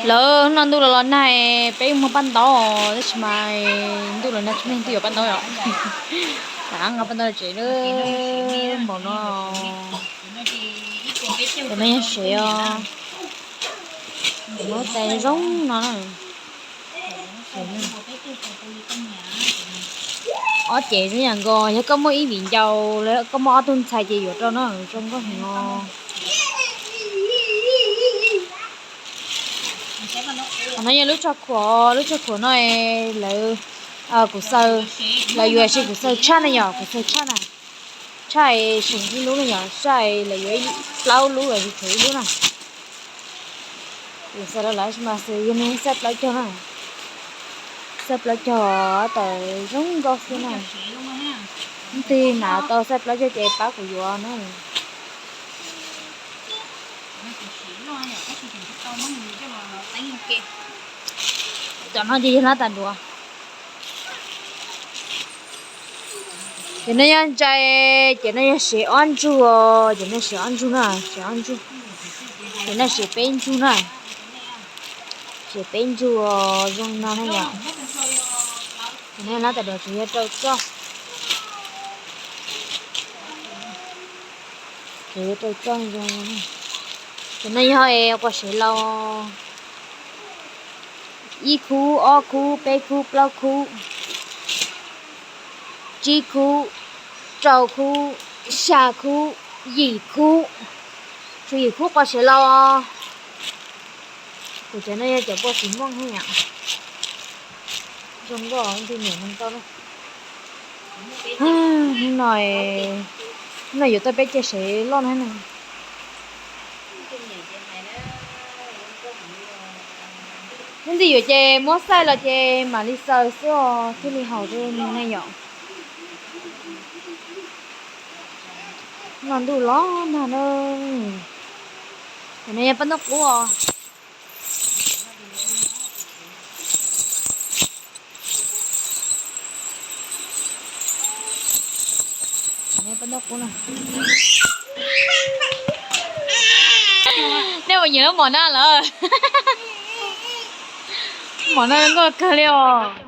Lawv no ntuj los los nag, peb muag paj ntaub tab sis mas ntuj los nag tsis muaj leej twg yuav paj ntaub os. Lam nqa paj ntaub los tsev lawm npaum no. Cov no yog sev os. Muab tais zoo no na. Ob cev xwb yam nkaus, yog koj muaj ib viv ncaus los koj muaj ob tug ntxhais ces yuav rau no zoo nkauj heev os. Qhov no yog lub tsho khuam, lub tsho khuam no lawv, kuv xaws, lawv yuav siv kuv xaws tshaj na yom, kuv xaws tshaj na. Tshaj seem ib lub na yom, tshaj lawv yuav plaub lub los yog tshuav ib lub na. Kuv xaws los lawv mas xaws yog xaj plaub caug na. Xaj plaub caug tawm zoo nkauj xwb na. Leej twg hnav tau xaj plaub caug ces pab kuv yuav na. Cov no ces yog hlab tas duav. Ces no yog ntsais, ces no yog sev ob ntsug, ces no sev ob ntsug na, sev ob ntsug. Ces no sev peb ntsug na. Sev peb ntsug zoo no na yom. Ces no hlab tas duav tsuas yog rau txoj. Tsuas yog rau txoj zoo. Ces no yog es quas sev laus. Ib khub, ob khub, peb khub, plaub khub, tsib khub, rau khub, xya khub, yim khub. Tshuav yim khub quas sev laus. Kuv cov no yog cov pua tsis muaj heev yom. Zoo nkauj, ntij niam no tau. Hnub no, hnub no yuav tau peb ceg sev loj na. Hnub ntxiv yuav ces muab xaij los ces mam li xaws xwb os, thiaj li haum rau nws ne yom. No ntuj los nag na. Cov no yog paj ntaub qub os. Nej ua nyiam lub mom na lawm. Mom no nkauj kawg li os.